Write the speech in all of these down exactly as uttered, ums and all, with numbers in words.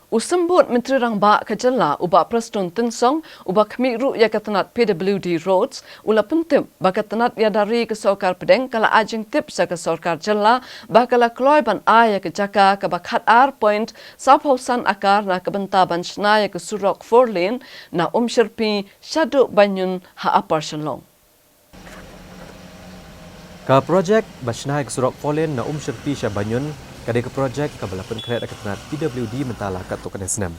U Symbud Myntri Rangbah ka Jylla, u Bah Prestone Tynsong, uba khmih ruh ïa ka tnat P W D Roads, u la pyntip ba ka tnat ïada ri ka Sorkar Pdeng ka la ai jingtip sha ka Sorkar Jylla ba ka la kloi ban ai ïa ka jaka kaba khat ar point saw phew san akar na ka bynta ban shna ïa ka surok four lane na Umshyrpi shaduh Banyun ha Upper Shillong. Ka projek ba shna ïa ka surok four lane na Umshyrpi sha Banyun ka dei ka projek kaba la pynkhreh da ka tnat P W D mynta la katto katne snem.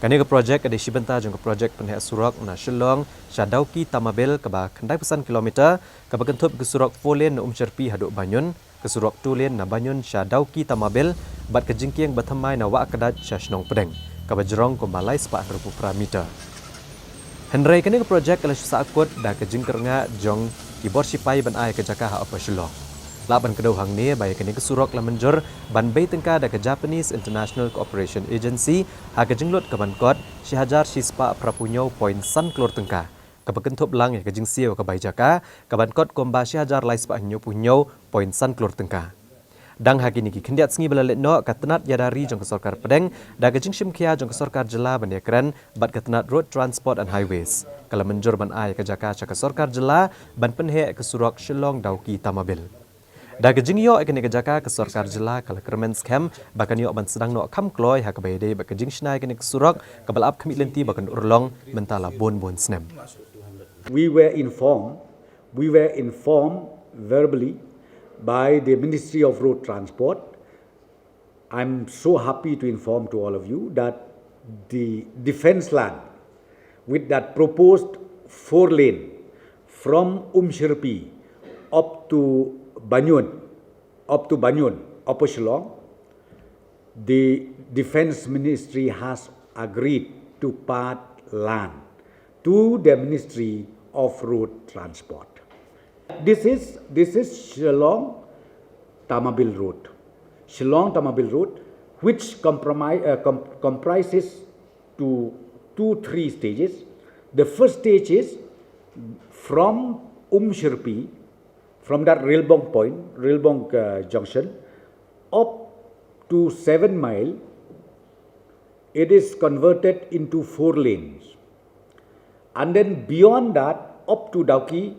Kane ka projek ka dei shi bynta jong ka projek pynheh surok na Shillong sha Dawki Tamabil kaba khyndai phew san kilometer, kaba kynthup ka surok four lane na Umshyrpi haduh Banyun, ka surok two lane na Banyun sha Dawki Tamabil, bad ka jingkieng bathymmai na Wahkdait sha Shnong Pdeng, kaba jrong kumba lai spah hynriew phew phra meter. Hynrei kane ka projek ka la shu sahkut da ka jingkyrngah jong ki bor shipai ban ai ka jaka ha Upper Shillong. Lah ban kdew hangne ba ïa kane ka surok la mynjur ban bei tyngka da ka Japanese International Cooperation Agency ha ka jinglut kaban kot shi hajar shi spah phra phew hynñiew point san klur tyngka, kaba kynthup lang ïa ka jingsiew ka bai jaka kaban kot kumba shi hajar lai spah hynñiew phew hynñiew point san klur tyngka. Dang ha kine ki khyndiat sngi ba la leit noh, ka tnat ïada ri jong ka Sorkar Pdeng da ka jingshim khia jong ka Sorkar Jylla ban ïakren bad ka tnat Road Transport and Highways ka la mynjur ban ai ka jaka sha ka Sorkar Jylla ban pynheh ka surok Shillong Dawki Tamabil. Da ka jingïoh ïa kane ka jaka, ka Sorkar Jylla ka la kyrmen skhem ba kan ïoh ban sdang noh kham kloi ha kaba ïadei bad ka jingshna ïa kane ka surok kaba la ap khmih lynti ba kan urlong mynta la bun bun snem. We were informed, we were informed verbally by the Ministry of Road Transport. I'm so happy to inform to all of you that the defense land with that proposed four lane from Umshyrpi up to Banyun, up to Banyun, Upper Shillong, the Defense Ministry has agreed to part land to the Ministry of Road Transport. This is, this is Shillong Tamabil Road. Shillong Tamabil Road, which compromise, uh, com-, comprises to two, three stages. The first stage is from Umshyrpi, from that Rilbong point, Rilbong, uh, junction, up to seven Mile, it is converted into four lanes. And then beyond that, up to Dawki,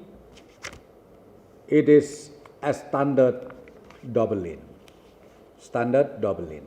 it is a standard double lane. Standard double lane.